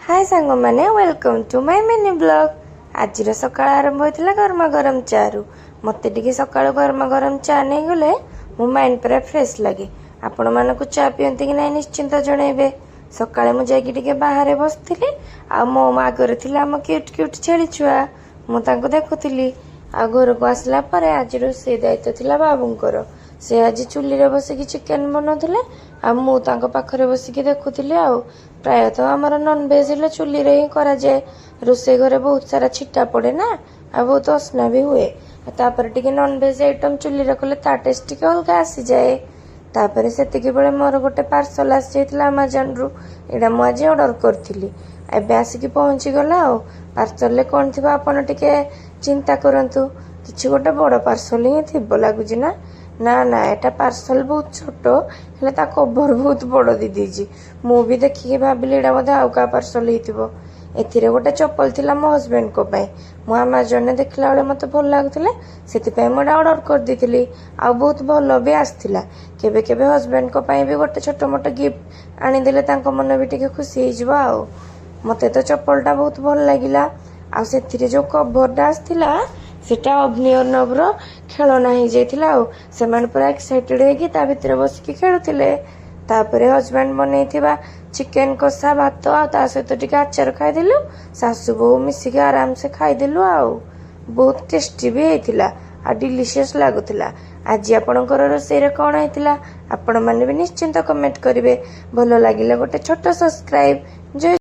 ହାଏ ସାଙ୍ଗମାନେ, welcome to my mini vlog। ଆଜିର ସକାଳ ଆରମ୍ଭ ହୋଇଥିଲା ଗରମା ଗରମ ଚାରୁ। ମୋତେ ଟିକେ ସକାଳୁ ଗରମା ଗରମ ଚା ନେଇଗଲେ ମୋ ମାଇଣ୍ଡ ପୁରା ଫ୍ରେଶ୍ ଲାଗେ। ଆପଣମାନଙ୍କୁ ଚା ପିଅନ୍ତି କି ନାହିଁ, ନିଶ୍ଚିନ୍ତ ଜଣେଇବେ। ସକାଳେ ମୁଁ ଯାଇକି ଟିକେ ବାହାରେ ବସିଥିଲି ଆଉ ମୋ ଆଗରେ ଥିଲା ଆମ କ୍ୟୁଟ୍ କ୍ୟୁଟ୍ ଛେଳି ଛୁଆ। ମୁଁ ତାଙ୍କୁ ଦେଖୁଥିଲି। ଆଉ ଘରକୁ ଆସିଲା ପରେ ଆଜି ରୋଷେଇ ଦାୟିତ୍ୱ ଥିଲା ବାବୁଙ୍କର। ସେ ଆଜି ଚୁଲିରେ ବସିକି ଚିକେନ ବନାଉଥିଲେ ଆଉ ମୁଁ ତାଙ୍କ ପାଖରେ ବସିକି ଦେଖୁଥିଲି। ଆଉ ପ୍ରାୟତଃ ଆମର ନନଭେଜ ହେଲେ ଚୁଲିରେ ହିଁ କରାଯାଏ। ରୋଷେଇ ଘରେ ବହୁତ ସାରା ଛିଟା ପଡେ ନା, ଆଉ ବହୁତ ଅସନା ବି ହୁଏ। ଆଉ ତାପରେ ଟିକେ ନନଭେଜ ଆଇଟମ ଚୁଲିରେ କଲେ ତା ଟେଷ୍ଟ ଟିକେ ଅଲଗା ଆସିଯାଏ। ତାପରେ ସେତିକି ବେଳେ ମୋର ଗୋଟେ ପାର୍ସଲ ଆସିଯାଇଥିଲା ଆମାଜନରୁ। ଏଇଟା ମୁଁ ଆଜି ଅର୍ଡର କରିଥିଲି, ଏବେ ଆସିକି ପହଞ୍ଚିଗଲା। ଆଉ ପାର୍ସଲରେ କ'ଣ ଥିବ, ଆପଣ ଟିକେ ଚିନ୍ତା କରନ୍ତୁ। କିଛି ଗୋଟେ ବଡ଼ ପାର୍ସଲ ହିଁ ଥିବ ଲାଗୁଛି ନା? ନା ନା, ଏଟା ପାର୍ସଲ ବହୁତ ଛୋଟ, ହେଲେ ତା କଭର ବହୁତ ବଡ଼ ଦେଇଦେଇଛି। ମୁଁ ବି ଦେଖିକି ଭାବିଲି ଏଇଟା ବୋଧେ ଆଉ କାହା ପାର୍ସଲ ହେଇଥିବ। ଏଥିରେ ଗୋଟେ ଚପଲ ଥିଲା ମୋ ହଜବେଣ୍ଡଙ୍କ ପାଇଁ। ମୁଁ ଆମାଜନରେ ଦେଖିଲା ବେଳେ ମୋତେ ଭଲ ଲାଗୁଥିଲା, ସେଥିପାଇଁ ମୁଁ ଏଇଟା ଅର୍ଡର କରିଦେଇଥିଲି ଆଉ ବହୁତ ଭଲ ବି ଆସିଥିଲା। କେବେ କେବେ ହଜବେଣ୍ଡଙ୍କ ପାଇଁ ବି ଗୋଟେ ଛୋଟ ମୋଟ ଗିଫ୍ଟ ଆଣିଦେଲେ ତାଙ୍କ ମନ ବି ଟିକେ ଖୁସି ହେଇଯିବ। ଆଉ ମୋତେ ତ ଚପଲଟା ବହୁତ ଭଲ ଲାଗିଲା। ଆଉ ସେଥିରେ ଯୋଉ କଭରଟା ଆସିଥିଲା, ସେଟା ଅବନି ଅର୍ଣ୍ଣବର ଖେଳନା ହେଇଯାଇଥିଲା। ଆଉ ସେମାନେ ପୁରା ଏକ୍ସାଇଟେଡ ହେଇକି ତା ଭିତରେ ବସିକି ଖେଳୁଥିଲେ। ତାପରେ ହଜବେଣ୍ଡ ବନେଇଥିବା ଚିକେନ କଷା, ଭାତ ଆଉ ତା ସହିତ ଟିକେ ଆଚାର ଖାଇଦେଲୁ। ଶାଶୁ ବୋହୂ ମିଶିକି ଆରାମସେ ଖାଇଦେଲୁ। ଆଉ ବହୁତ ଟେଷ୍ଟି ବି ହେଇଥିଲା ଆଉ ଡିଲିସିୟସ୍ ଲାଗୁଥିଲା। ଆଜି ଆପଣଙ୍କର ରୋଷେଇରେ କ'ଣ ହେଇଥିଲା, ଆପଣମାନେ ବି ନିଶ୍ଚିନ୍ତ କମେଣ୍ଟ କରିବେ। ଭଲ ଲାଗିଲେ ଗୋଟେ ଛୋଟ ସବସ୍କ୍ରାଇବ। ଜୟ